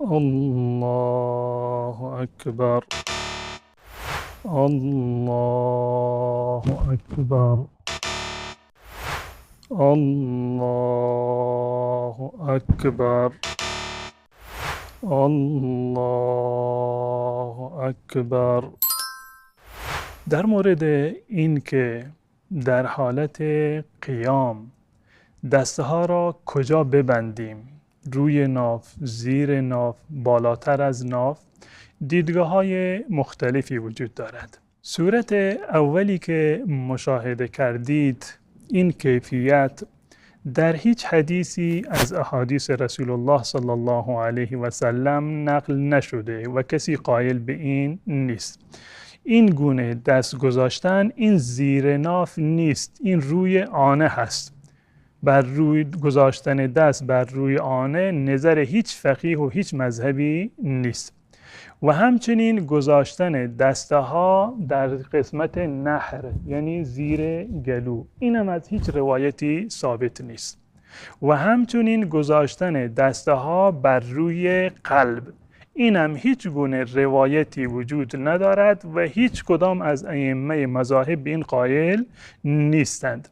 Аллоҳу акбар, Аллоҳу акбар, Аллоҳу акбар, Аллоҳу акбар. Дар мавриди инки дар ҳолати қиём дастҳоро куҷо бибандем, рӯи ноф, зери ноф, болотар аз ноф, дидгоҳҳои мухталифе вуҷуд дорад. Сурати аввале ки мушоҳида кардед, ин кайфият дар ҳеҷ ҳадисе аз аҳодиси Расулуллоҳ саллаллоҳу алайҳи васаллам нақл нашуда ва касе қоил ба ин нест. Ин гуна даст гузоштан ин зери ноф нест, ин рӯи она ҳаст. Бар рӯи гузоштани даст бар рӯи она назари ҳеҷ фақеҳ ва ҳеҷ мазҳабе нест. Ва ҳамчунин гузоштани дастаҳо дар қисмати наҳр, яъне зери галу, инам аз ҳеҷ ривояте собит нест. Ва ҳамчунин гузоштани дастаҳо бар рӯи қалб, инам ҳеҷ гуна ривояте вуҷуд надорад ва ҳеҷ кадом аз аиммаи мазоҳиб ба ин қоил нестанд.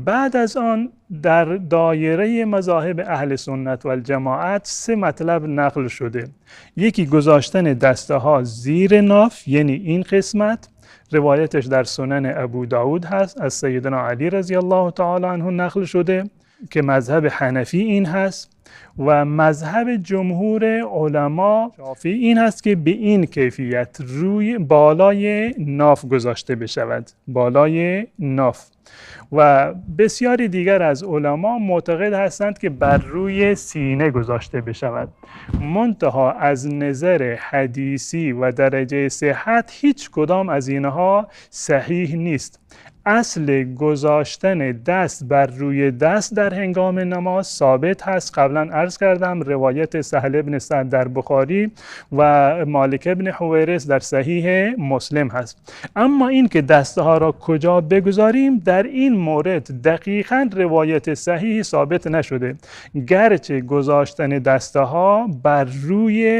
Баъд аз он дар доираи мазоҳиби аҳли суннат вал ҷамоат се матлаб нақл шуда. Яке гузоштани дастаҳо зери ноф, яъне ин қисмат, ривояташ дар Сунани Абу Довуд ҳаст, аз Саййидино Алӣ разияллоҳу таъоло анҳу нақл шуда ки мазҳаби ҳанафӣ ин ҳаст ва мазҳаби ҷумҳури уламо шофеӣ ин ҳаст ки ба ин кайфият рӯи болои ноф гузошта бишавад, болои ноф. Ва бисёре дигар аз уламо муътақид ҳастанд ки бар рӯи сина гузошта бишавад. Мунтаҳо аз назари ҳадисӣ ва дараҷаи сиҳҳат ҳеҷ кадом аз инҳо саҳеҳ нест. Асли гузоштани даст бар рӯи даст дар ҳангоми намоз собит ҳаст. Қаблан арз кардам ривояти Саҳл ибн Саъд дар Бухорӣ ва Молик ибн Ҳувайрис дар Саҳеҳи Муслим ҳаст. Аммо инки дастҳоро куҷо бигузорем, дар ин маврид дақиқан ривояти саҳеҳ собит нашуда. Гарчи гузоштани дастҳо бар рӯи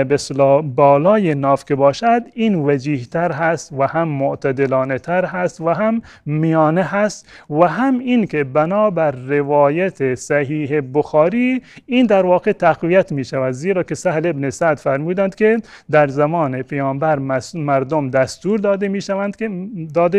به اصطلاح болои ноф ки бошад, ин ваҷиҳтар ҳаст ва ҳам муътадилонатар ҳаст ва ҳам миёна ҳаст ва ҳам ин ки бинобар ривояти Саҳеҳи Бухорӣ ин дар воқеъ тақвият мешавад, зеро ки Саҳл ибн Саъд фармуданд ки дар замони паёмбар мардум дастур дода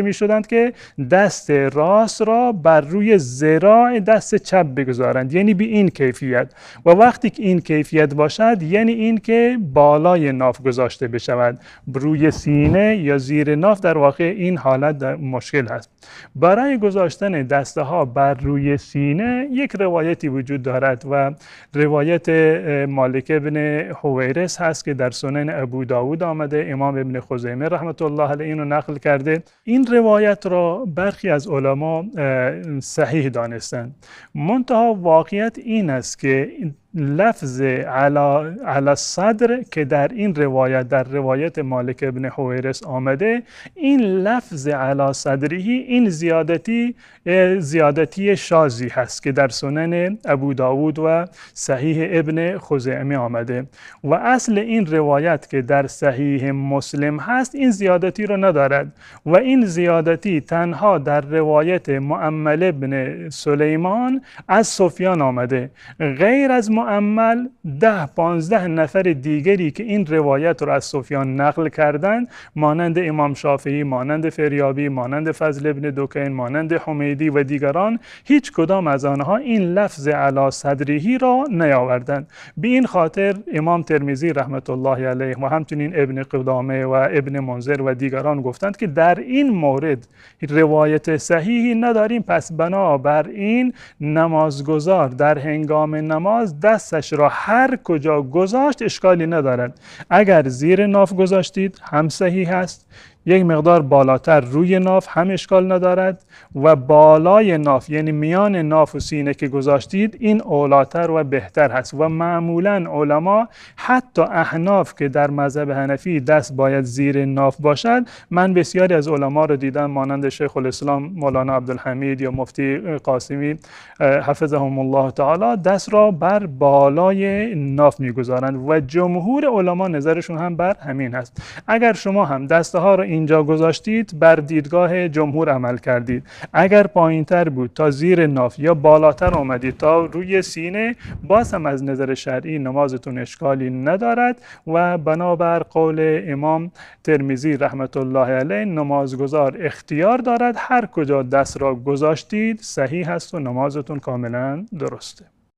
мешуданд ки дасти рост ро бар рӯи зироъи дасти чап бигузоранд, яъне ба ин кайфият. Ва вақте ки ин кайфият бошад, яъне ин ки болои ноф гузошта бишавад, рӯи сина ё зери ноф, дар воқеъ ин ҳолат дар мушкил ҳаст. Барои гузоштани дастаҳо бар рӯи сина як ривояте вуҷуд дорад ва ривояти Молик ибн Ҳувайрис ҳаст ки дар Сунани Абу Довуд омада, Имом Ибн Хузайма раҳматуллоҳ алайҳ инро нақл карда. Ин ривоятро бархе аз уламо саҳеҳ донистанд. Мунтаҳо воқеият ин аст ки лафзи ала садр ки дар ин ривоят, дар ривояти Молик ибн Ҳувайрис омада, ин лафзи ала садриҳи ин зиёдатии шози ҳаст ки дар Сунани Абу Довуд ва Саҳеҳи Ибн Хузайма омада ва асли ин ривоят ки дар Саҳеҳи Муслим ҳаст ин зиёдатиро надорад ва ин зиёдатӣ танҳо дар ривояти Муаммал ибн Сулаймон аз Суфён омада. Ғайр аз Муаммал 10-15 нафари дигаре ки ин ривоятро аз Суфён нақл карданд, монанди Имом Шофеӣ, монанди Фарёбӣ, монанди Фазл ибн Дукайн, монанди Ҳумайдӣ ва дигарон, ҳеҷ кадом аз онҳо ин лафзи ала садриҳиро наёварданд. Ба ин хотир Имом Термизӣ раҳматуллоҳи алайҳ ва ҳамчунин Ибн Қудома ва Ибн Мунзир ва дигарон гуфтанд ки дар ин маврид ривояти саҳеҳе надорем, пас бинобар ин намозгузор дар ҳангоми намоз дасташро ҳар куҷо гузошт ишколе надорад. Агар зери ноф гузоштед ҳам саҳеҳ аст, یک مقدار بالاتر روی ناف هم اشکال ندارد و بالای ناف، یعنی میان ناف و سینه که گذاشتید، این اولاتر و بهتر هست. و معمولا علما، حتی احناف که در مذهب حنفی دست باید زیر ناف باشد، من بسیاری از علما رو دیدم مانند شیخ الاسلام مولانا عبدالحمید یا مفتی قاسمی حفظهم الله تعالی، دست را بر بالای ناف میگذارند و جمهور علما نظرشون هم بر همین هست. اگر شما هم دسته ها رو اینجا گذاشتید، بر دیدگاه جمهور عمل کردید. اگر پایینتر بود تا زیر ناف یا بالاتر آمدید تا روی سینه، باز هم از نظر شرعی نمازتون اشکالی ندارد و بنابر قول امام ترمذی رحمت الله علیه، نمازگزار اختیار دارد، هر کجا دست را گذاشتید صحیح هست و نمازتون کاملا درسته.